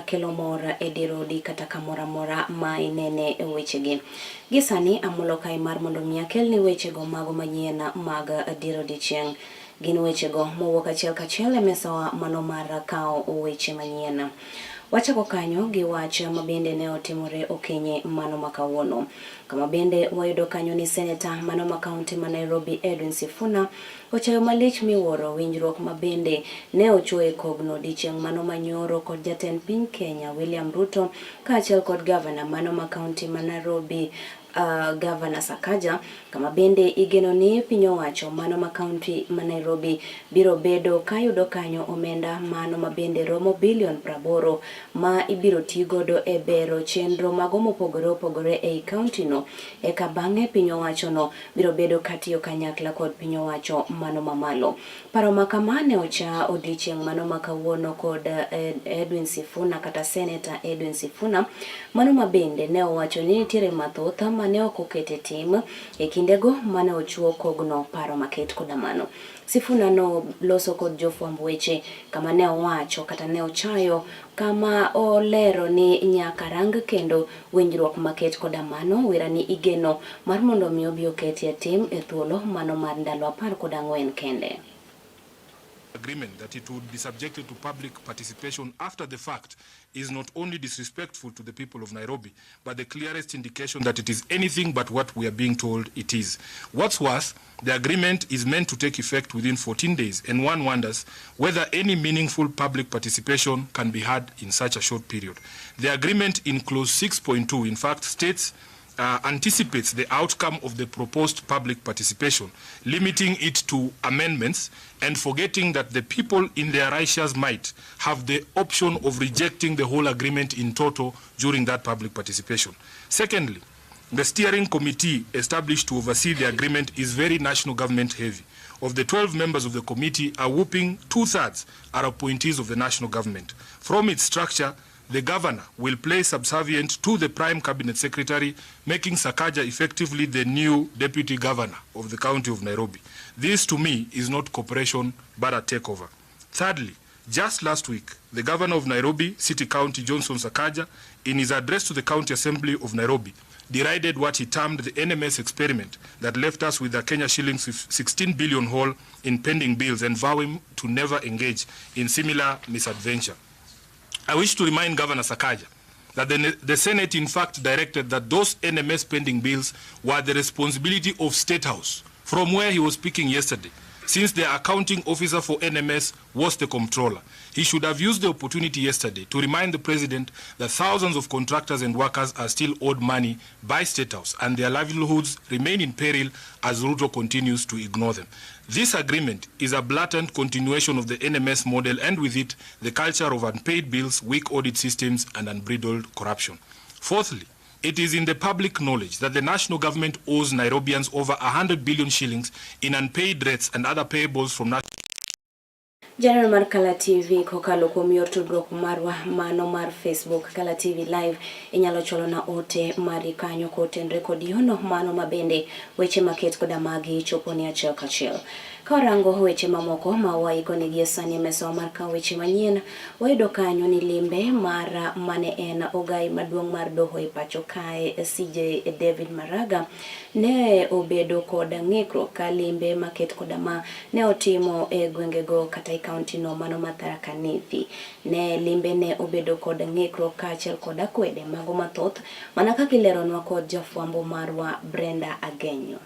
kelo mor e dier odi kata kamoro amora ma inene e wechegi. Gi sani amulo kae mar mondo mi akelni wechego mago manyien mag dier odiechieng'. Gin wechego mowuok achiel kachiel e mesawa mano mar kawo weche manyien. Wachako kanyo gi wach ma bende ne otimore okinyi mano ma kawuono. Kama bende wayudo kanyo ni seneta mano ma kaunti ma Nairobi Edwin Sifuna ochayo malich miwuoro winjruok ma bende ne ochuo e kogno odiechieng' mano ma nyoro kod jatend piny Kenya William Ruto kaachiel kod gavana mano ma kaunti ma Nairobi Gavana Sakaja, kama bende igeno ni piny owacho mano ma kaunti ma Nairobi biro bedo kayudo kanyo omenda mano ma bende romo bilion 80 ma ibiro ti godo e bero chenro mago mopogore opogore ei kaunti no, eka bang'e piny owacho no biro bedo katiyo kanyakla kod piny owacho mano mamalo. Paro ma kama ne ocha odiechieng' mano ma kawuono kod Edwin Sifuna kata Senator Edwin Sifuna, mano ma bende ne owacho ni nitiere mathoth ma ne ok oket e tim e kindego mane ochuo kogno paro maket koda mano. Sifuna no loso kod jofwamb weche kama ne owacho kata ne ochayo kama olero ni nyaka rang kendo winjruok maket koda mano wera ni igeno mar mondo mi obi oketie tim e thuolo mano mar ndalo 14 kende. Agreement that it would be subjected to public participation after the fact is not only disrespectful to the people of Nairobi, but the clearest indication that it is anything but what we are being told it is. What's worse, the agreement is meant to take effect within 14 days, and one wonders whether any meaningful public participation can be had in such a short period. The agreement in clause 6.2, in fact, states anticipates the outcome of the proposed public participation, limiting it to amendments and forgetting that the people in their righteous might have the option of rejecting the whole agreement in toto during that public participation. Secondly, the steering committee established to oversee the agreement is very national government heavy. Of the 12 members of the committee, a whopping 2/3 are appointees of the national government. From its structure, the governor will play subservient to the prime cabinet secretary, making Sakaja effectively the new deputy governor of the county of Nairobi. This, to me, is not cooperation, but a takeover. Thirdly, just last week, the governor of Nairobi City County, Johnson Sakaja, in his address to the County Assembly of Nairobi, derided what he termed the NMS experiment that left us with a Kenya shillings 16 billion hole in pending bills and vowing to never engage in similar misadventure. I wish to remind Governor Sakaja that the Senate in fact directed that those NMS pending bills were the responsibility of State House, from where he was speaking yesterday, since the accounting officer for NMS was the comptroller. He should have used the opportunity yesterday to remind the president that thousands of contractors and workers are still owed money by State House and their livelihoods remain in peril as Ruto continues to ignore them. This agreement is a blatant continuation of the NMS model and with it, the culture of unpaid bills, weak audit systems, and unbridled corruption. Fourthly, it is in the public knowledge that the national government owes Nairobians over 100 billion shillings in unpaid rates and other payables from national. Janeno mar Kala TV kokalo kuom yor tudruok marwa mano mar Facebook Kala TV Live inyalo chwalona ote mari kanyo kotenre kod yono mano mabende weche maket koda magi chopo ni achiel kachiel. Ka warango weche mamoko ma waiko nigi e sani e mesawa mar kawo weche manyien, wayudo kanyo ni limbe mar mane en ogai maduong' mar doho e pacho kae CJ David Maraga ne obedo kod ng'ikruok ka limbe maket koda ma ne otimo e gwengego kata e kaunti no mano ma Tharaka Nithi. Ne limbe ne obedo kod ng'ikruok kaachiel kod akwede mago mathoth mana kaka ileronwa kod jafwambo marwa Brenda Agenyo.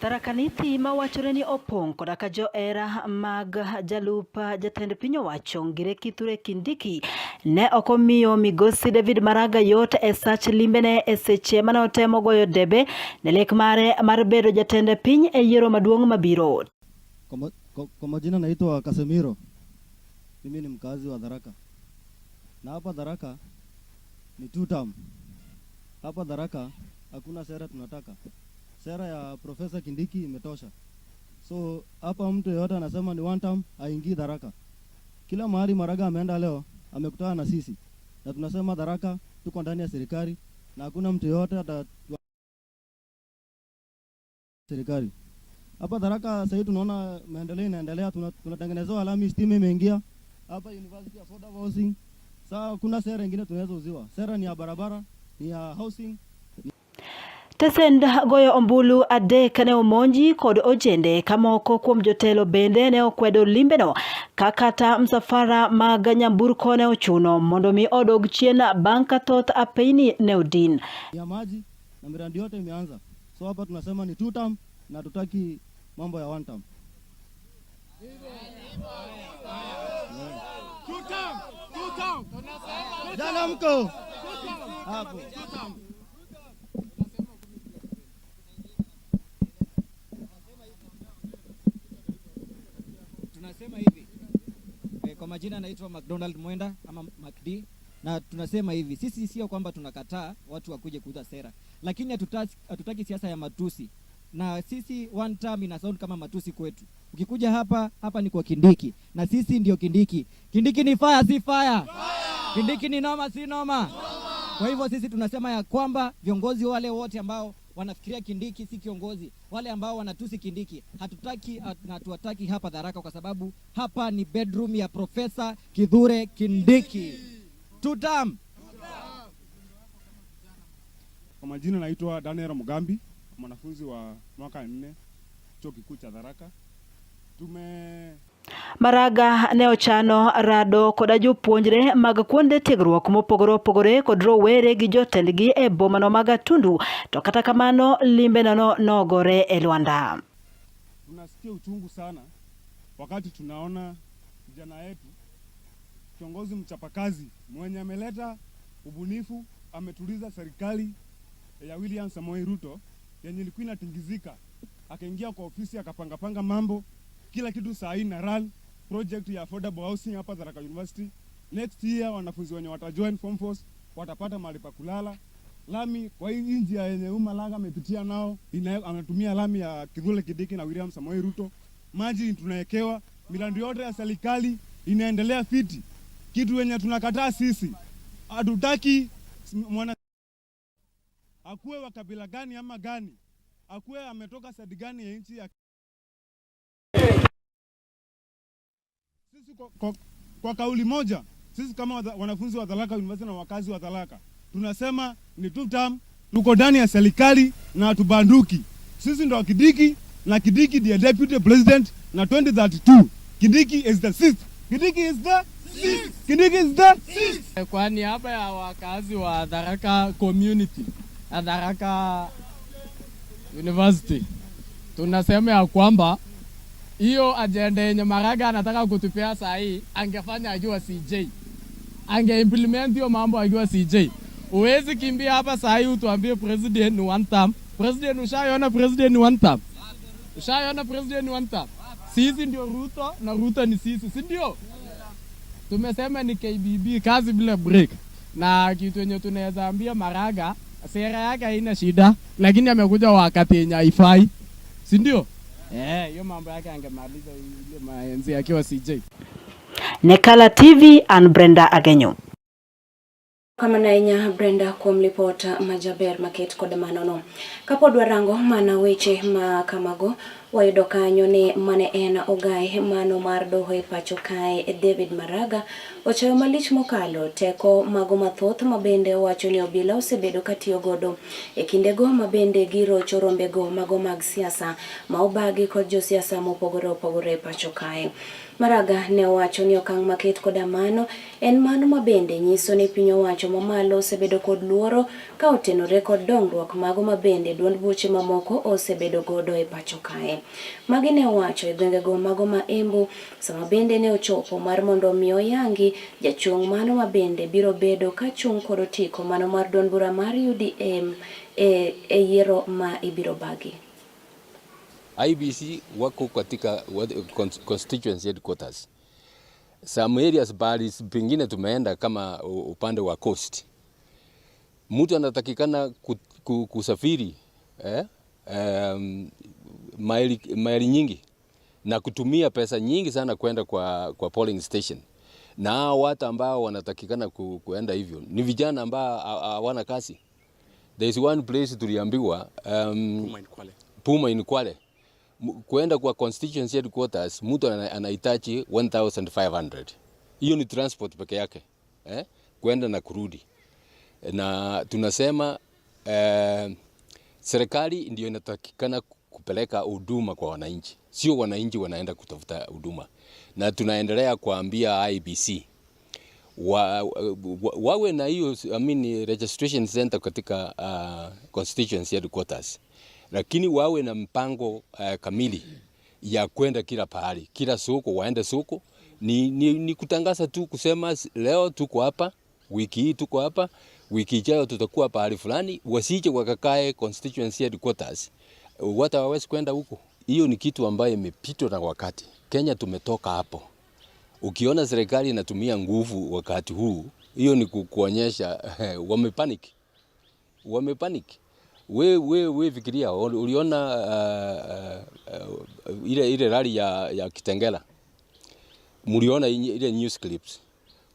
Tharaka Nithi mawachore ni opong' koda ka johera mag jalup jatend piny owacho Ngire Kithure Kindiki ne ok omiyo migosi David Maraga yot e sach limbene e seche mane otemo goyo debe ne lek mare mar bedo jatend piny e yiero maduong' mabiro. Kwa majina naitwa Casemiro. Mimi ni mkazi wa Tharaka. Na hapa Tharaka ni two term. Hapa Tharaka hakuna sera tunataka. Sera ya Professor Kindiki imetosha. So hapa mtu yeyote anasema ni one term haingii Tharaka. Kila mahali Maraga ameenda leo amekutana na sisi. Na tunasema Tharaka tuko ndani ya serikali na hakuna mtu yeyote ata serikali. Hapa Tharaka sasa hivi tunaona maendeleo inaendelea, tunatengenezewa lami, stima imeingia. Hapa university affordable housing. Sasa kuna sera ingine tunaweza uziwa. Sera ni ya barabara, ni ya housing. Tesend goyo ombulu adek ne omonji kod ojende kamoko kuom jotelo bende ne okwedo limbeno ka kata msafara mag nyamburko ne ochuno mondo mi odog chien bang' ka thoth apeyni ne odin. Ya maji na miradi yote imeanza. So hapa tunasema ni two term na tutaki mambo ya one term. Two term, two term. Jana mko hapo. Tunasema hivi kwa majina naitwa McDonald Mwenda ama MacD, na tunasema hivi, sisi sio kwamba tunakataa watu wakuje kuuza sera, lakini hatutaki siasa ya matusi, na sisi one term ina sound kama matusi kwetu. Ukikuja hapa, hapa ni kwa Kindiki na sisi ndio Kindiki. Kindiki ni fire, si fire? Kindiki ni noma, si noma? Kwa hivyo sisi tunasema ya kwamba viongozi wale wote ambao wanafikiria Kindiki si kiongozi, wale ambao wanatusi Kindiki hatutaki na hatuwataki hapa Tharaka, kwa sababu hapa ni bedroom ya Profesa Kithure Kindiki. Two term. Kwa majina naitwa Daniel Mugambi, mwanafunzi wa mwaka 4 chuo kikuu cha Tharaka. Tume Maraga ne ochano rado koda jopuonjre mag kuonde tiegruok mopogore opogore kod rowere gi jotendgi e bomano mag Gatundu, to kata kamano limbeno nogore e lwanda. Tunasikia uchungu sana wakati tunaona kijana yetu kiongozi mchapakazi mwenye ameleta ubunifu, ametuliza serikali ya William Samoei Ruto yenye ilikuwa inatingizika, akaingia kwa ofisi akapangapanga mambo kila kitu. Saa hii na run project ya affordable housing hapa Tharaka University. Next year wanafunzi wenye watajoin form 4 watapata mahali pa kulala. Lami kwa hii njia yenye Maraga amepitia nao anatumia lami ya Kithure Kindiki na William Samoei Ruto. Maji tunawekewa, miradi yote ya serikali inaendelea fiti. Kitu yenye tunakataa sisi, hatutaki mwana akuwe wa kabila gani ama gani, akuwe ametoka side gani ya nchi ya sisi. Kwa kauli moja, sisi kama wanafunzi wa Tharaka University na wakazi wa Tharaka tunasema ni two term, tuko ndani ya serikali na hatubanduki. Sisi ndo Kindiki na Kindiki ndiye deputy president na 2032 Kindiki is the sixth. Kindiki is the sixth. Kindiki is the sixth. Kwa niaba ya wakazi wa Tharaka community na Tharaka University tunasema ya kwamba hiyo agenda yenye Maraga anataka kutupea saa hii angefanya akiwa CJ, angeimplement hiyo mambo akiwa CJ. Uwezi kimbia hapa saa hii utuambie president ni one term. President, ushaiona president ni one term? Ushaiona president ni one term? Sisi ndio Ruto na Ruto ni sisi, si ndio? Tumesema ni KBB, kazi bila break. Na kitu yenye tunaweza ambia Maraga, sera yake haina shida, lakini amekuja wakati yenye haifai, si ndio? Hiyo mambo yake angemaliza ile maenzi akiwa CJ. Nekala TV and Brenda Agenyo. Kama ahinya Brenda kuom lipot majaber maket kod manono. Kapod warango mana weche ma kamago, wayudo kanyo ni mane en ogai mano mar doho e pacho kae David Maraga ochayo malich mokalo teko mago mathoth mabende owacho ni obila osebedo katiyo godo e kindego mabende girocho rombego mago mag siasa ma obagi kod josiasa mopogore opogore e pacho kae. Maraga ne owacho ni okang' maket koda mano en mano mabende nyiso ni piny owacho mamalo osebedo kod luoro ka otenore kod dongruok mago mabende duond buche mamoko osebedo godo e pacho kae. Magi ne owacho e gwengego mago ma Embu sama bende ne ochopo mar mondo mi oyangi jachung' mano mabende biro bedo ka chung' kod otiko mano mar duond bura mar UDM e yiero ma ibiro bagi. IEBC wako katika constituency headquarters. Some areas bali pengine tumeenda kama upande wa coast, mtu anatakikana kusafiri maili nyingi na kutumia pesa nyingi sana kwenda kwa polling station. Na watu ambao wanatakikana kuenda hivyo ni vijana ambao hawana kazi. There is one place tuliambiwa, Puma in Kwale. Kuenda kwa constituency headquarters mtu anahitaji 1500. Hiyo ni transport peke yake, kwenda na kurudi. Na tunasema serikali ndio inatakikana kupeleka huduma kwa wananchi, sio wananchi wanaenda kutafuta huduma. Na tunaendelea kuambia IEBC wawe na hiyo, I mean, registration center katika constituency headquarters, lakini wawe na mpango kamili ya kwenda kila pahali, kila soko, waende soko. Ni kutangaza tu kusema leo tuko hapa, wiki hii tuko hapa, wiki ijayo tutakuwa pahali fulani. Wasije wakakae constituency headquarters, watu hawawezi kwenda huko. Hiyo ni kitu ambayo imepitwa na wakati. Kenya tumetoka hapo. Ukiona serikali inatumia nguvu wakati huu, hiyo ni kuonyesha wamepanic. Wamepanic. We fikiria, uliona ile rally ya Kitengela. Mliona ile news clips.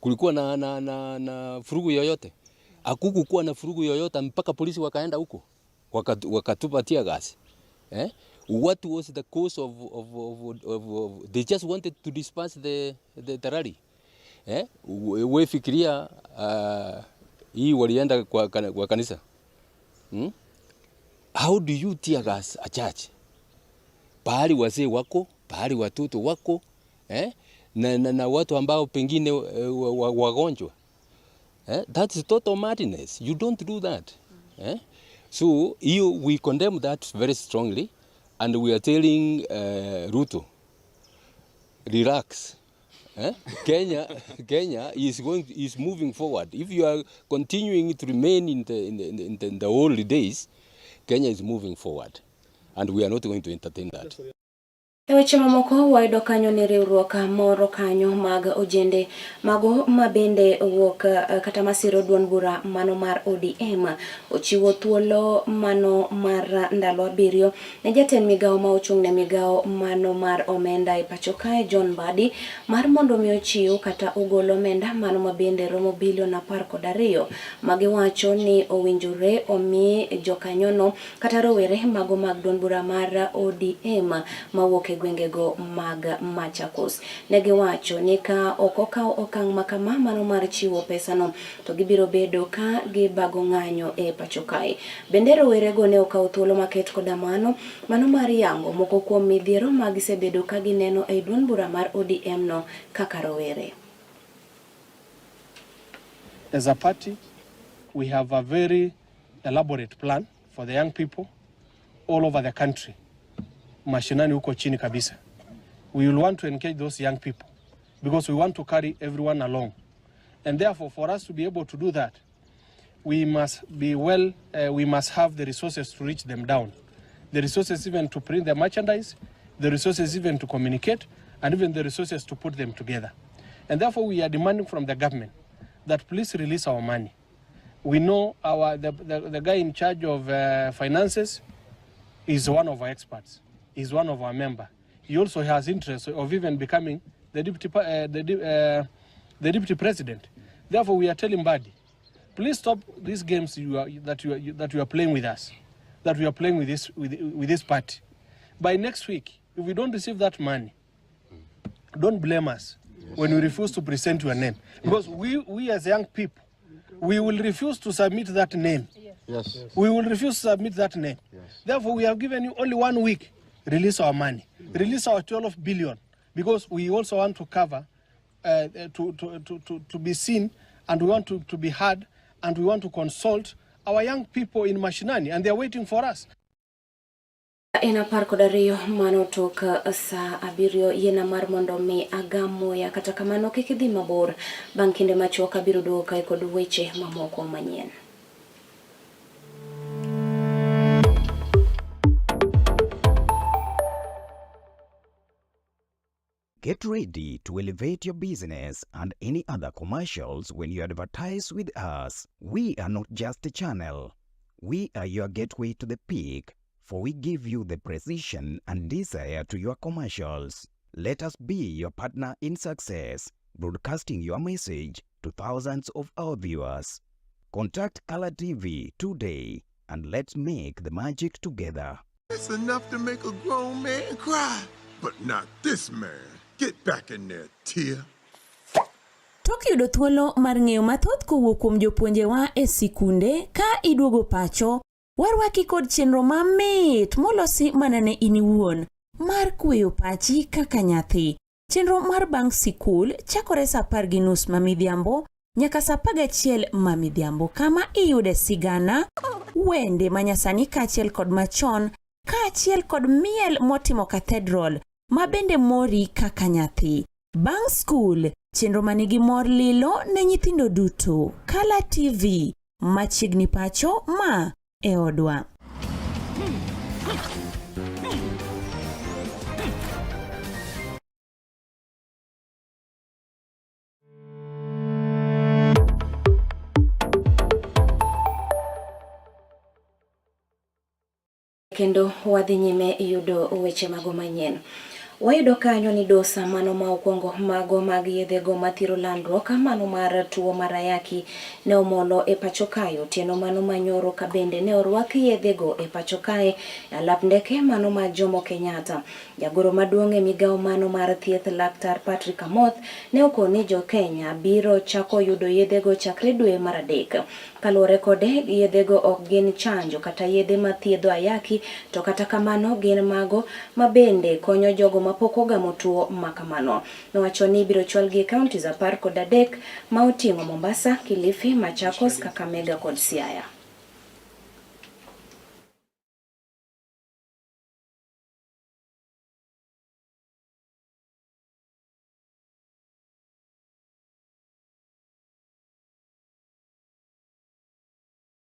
Kulikuwa na furugu yoyote? Hakukuwa na furugu yoyote mpaka polisi wakaenda huko. Wakatupa tear gas. What was the cause of they just wanted to disperse the rally. We fikiria, hii walienda kwa kanisa. How do you tear gas a church? Pahali wazee wako, pahali watoto wako, Na watu ambao pengine wagonjwa. That's total madness. You don't do that. So we condemn that very strongly, and we are telling Ruto, relax. Kenya is moving forward. If you are continuing to remain in the old days, Kenya is moving forward, and we are not going to entertain that. E weche mamoko wayudo kanyo ni riwruok moro kanyo mag ojende mago mabende wuok kata masiro duond bura mano mar ODM ochiwo thuolo mano mar ndalo 7 ne jatend migawo ma ochung' ne migawo mano mar omenda e pacho kae John Mbadi mar mondo mi ochiw kata ogol omenda mano mabende romo bilion 12 magiwacho ni owinjore omi jokanyono kata rowere mago mag duond bura mar ODM mawuok e gwengego mag Machakos. Negiwacho ni ka ok okaw okang' makama mano mar chiwo pesano to gibiro bedo ka gibago ng'anyo e pacho kae. Bende rowerego ne okawo thuolo maket koda mano mar yango moko kuom midhiero ma gisebedo ka gineno e duond bura mar ODM no kaka rowere. As a party, we have a very elaborate plan for the young people all over the country. Mashinani huko chini kabisa. We will want to engage those young people because we want to carry everyone along. And therefore, for us to be able to do that, we must be well, we must have the resources to reach them down. The resources even to print the merchandise, the resources even to communicate, and even the resources to put them together. And therefore, we are demanding from the government that please release our money. We know the guy in charge of finances is one of our experts. Is one of our members. He also has interest of even becoming the deputy president. Therefore, we are telling Mbadi, please stop these games that you are playing with us, that we are playing with this with this party. By next week, if we don't receive that money, don't blame us when we refuse to present your name, because we as young people, we will refuse to submit that name. Yes. We will refuse to submit that name. Yes. Therefore, we have given you only 1 week. Release our money, release our 12 billion, because we also want to cover, to be seen, and we want to be heard, and we want to consult our young people in Mashinani, and they are waiting for us. En 12 mano tok saa 7 yiena mar mondo mi agam muya, kata kamano kik idhi mabor. Bang' kinde machuok abiro duogo kae kod weche mamoko manyien. Get ready to elevate your business and any other commercials when you advertise with us. We are not just a channel. We are your gateway to the peak, for we give you the precision and desire to your commercials. Let us be your partner in success, broadcasting your message to thousands of our viewers. Contact Color TV today and let's make the magic together. It's enough to make a grown man cry, but not this man. Get back in there, Tia. Tok yudo thuolo mar ng'eyo mathoth kowuok kuom jopuonjewa e sikunde ka iduogo pacho, warwaki kod chenro mamit molosi mana ne in iwuon mar kweyo pachi kaka nyathi. Chenro mar bang' sikul chakore saa 10:30 ma midhiambo nyaka saa 11 ma midhiambo kama iyude sigana, wende manyasani kaachiel kod machon kaachiel kod miel motimo cathedral ma bende mori kaka nyathi. Bang' skul, chenro ma nigi mor lilo ne nyithindo duto. Kala TV, machiegni pacho ma e odwa. Kendo wadhi nyime yudo weche mago manyien. Wayudo kanyo ni dosa mano ma okwongo mago mag yedhego mathiro landruok mano mar tuo mar ayaki ne omolo e pacho kae otieno mano manyoro ka bende ne orwak yedhego e pacho kae e alap ndeke mano ma Jomo Kenyatta. Jagoro maduong' e migawo mano mar thieth Laktar Patrick Amoth ne okoni jo Kenya biro chako yudo yedhego chakre dwe mar adek. Kaluwore kode, yedhego ok gin chanjo kata yedhe ma thiedho ayaki, to kata kamano gin mago ma bende konyo jogo mapok ogamo tuo ma kamano. Nowacho ni ibiro chwalgi e counties 13 ma oting'o Mombasa, Kilifi, Machakos, Kakamega kod Siaya.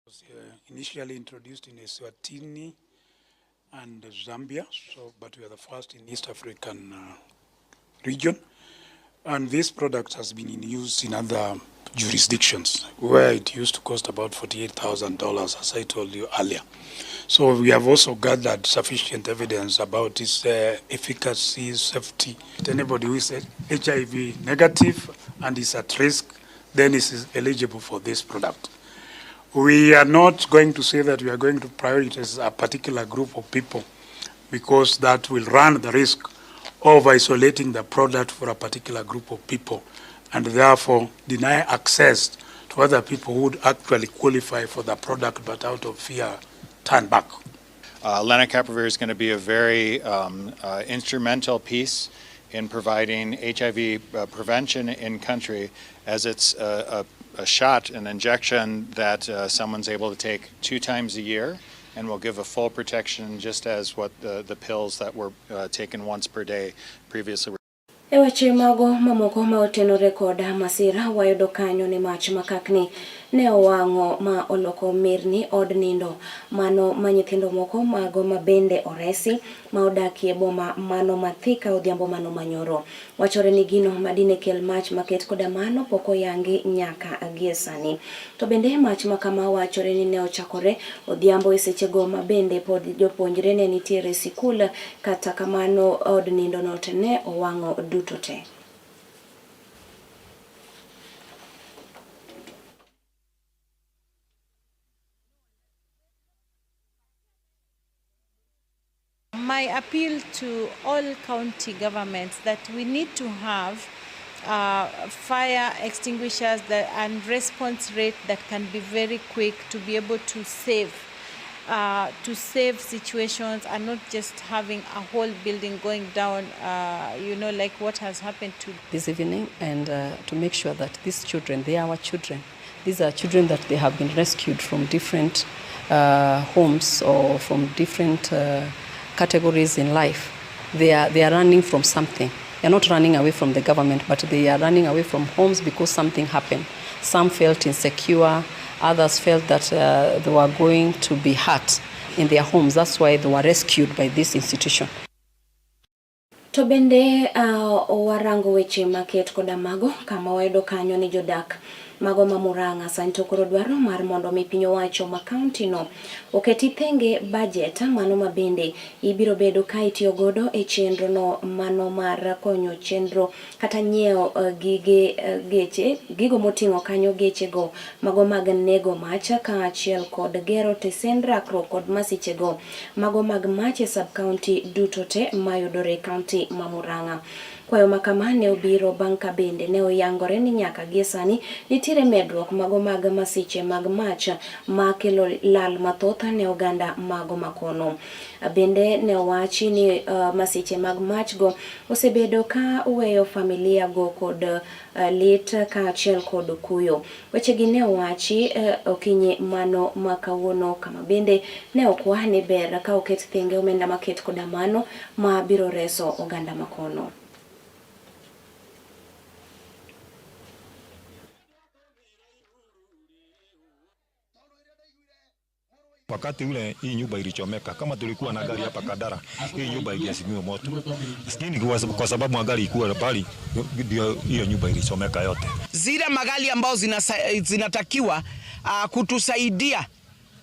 Was initially introduced in Eswatini and Zambia, but we are the first in East African region. And this product has been in use in other jurisdictions where it used to cost about $48,000, as I told you earlier. So we have also gathered sufficient evidence about its efficacy, safety. Anybody who is HIV negative and is at risk, then is eligible for this product. We are not going to say that we are going to prioritize a particular group of people, because that will run the risk of isolating the product for a particular group of people and therefore deny access to other people who would actually qualify for the product but out of fear turn back. Lenacapavir is going to be a very instrumental piece in providing HIV prevention in country, as it's a shot, an injection that someone's able to take 2 times a year and will give a full protection, just as what the pills that were taken once per day previously were. E weche mago mamoko ma otenore kod masira, wayudo kanyo ni mach makakni ne owang'o ma oloko mirni od nindo mano ma nyithindo moko mago ma bende oresi ma odakie boma mano ma Thika odhiambo mano manyoro. Wachore ni gino madine kel mach maket koda mano pok oyangi nyaka gie sani. To bende mach ma kama wachore ni ne ochakore odhiambo e sechego ma bende pod jopuonjre ne nitiere e sikul, kata kamano od nindo no to ne owang'o duto te. My appeal to all county governments that we need to have fire extinguishers and response rate that can be very quick to be able to save situations and not just having a whole building going down, like what has happened to this evening, and to make sure that these children, they are our children. These are children that they have been rescued from different homes or from different categories in life. They are running from something. They are not running away from the government, but they are running away from homes because something happened. Some felt insecure, others felt that they were going to be hurt in their homes. That's why they were rescued by this institution. To bende warango weche maket koda mago kama wayudo kanyo ni jodak mago ma Murang'a sani to koro dwaro mar mondo mi piny owacho ma kaunti no oketi thenge budget mano ma bende ibiro bedo ka itiyo godo e chenro no mano mar konyo chenro kata nyiewo gige geche gigo moting'o kanyo gechego mago mag nego mach kaachiel kod gero tesend rakruok kod masichego mago mag mach e sub county duto te mayudore e kaunti ma Murang'a. Kwayo ma kama ne obiro bang' ka bende ne oyangore ni nyaka gie sani nitiere medruok mago mag masiche mag mach ma kelo lal mathoth ne oganda mago makono. Bende ne owachi ni uh, masiche mag mach go osebedo ka weyo familia go kod uh, lit kaachiel kod kuyo. Wechegi ne owachi uh, okinyi mano ma kawuono kama bende ne okwa ni ber ka oket thenge omenda maket koda mano ma biro reso oganda makono. Wakati ule hii nyumba ilichomeka, kama tulikuwa na gari hapa Kandara, hii nyumba ingezimiwa moto, lakini kwa sababu magari ilikuwa mbali, ndio hiyo nyumba ilichomeka yote. Zile magari ambazo zinatakiwa kutusaidia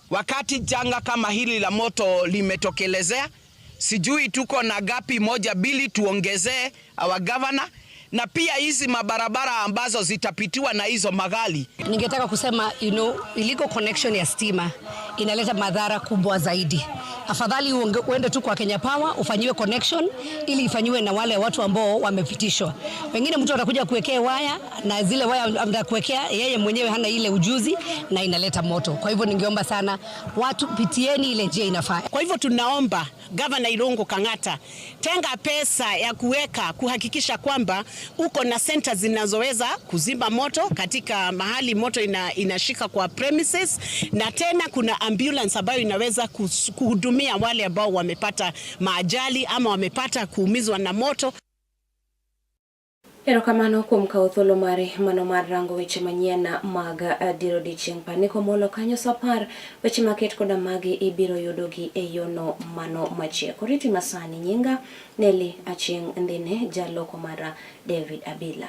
wakati janga kama hili la moto limetokelezea, sijui tuko na gapi moja bili tuongezee our governor na pia hizi mabarabara ambazo zitapitiwa na hizo magari. Ningetaka kusema you know, illegal connection ya stima inaleta madhara kubwa zaidi. Afadhali uende tu kwa Kenya Power ufanyiwe connection ili ifanyiwe na wale watu ambao wamepitishwa. Wengine mtu atakuja kuwekea waya na zile waya atakuwekea yeye mwenyewe hana ile ujuzi na inaleta moto. Kwa hivyo ningeomba sana watu pitieni ile njia inafaa. Kwa hivyo tunaomba Gavana Irungu Kang'ata, tenga pesa ya kuweka kuhakikisha kwamba uko na center zinazoweza kuzima moto katika mahali moto inashika kwa premises, na tena kuna ambulance ambayo inaweza kuhudumia wale ambao wamepata maajali ama wamepata kuumizwa na moto. Erokamano kuom kawo thuolo mari mano mar rango weche manyien mag dir odiechieng' paniko molo kanyo sa apar weche maket koda magi ibiro yudogi e yono mano machiek. Oriti masani nyinga Nelly Achieng' Ndine jaloko mara David Abila.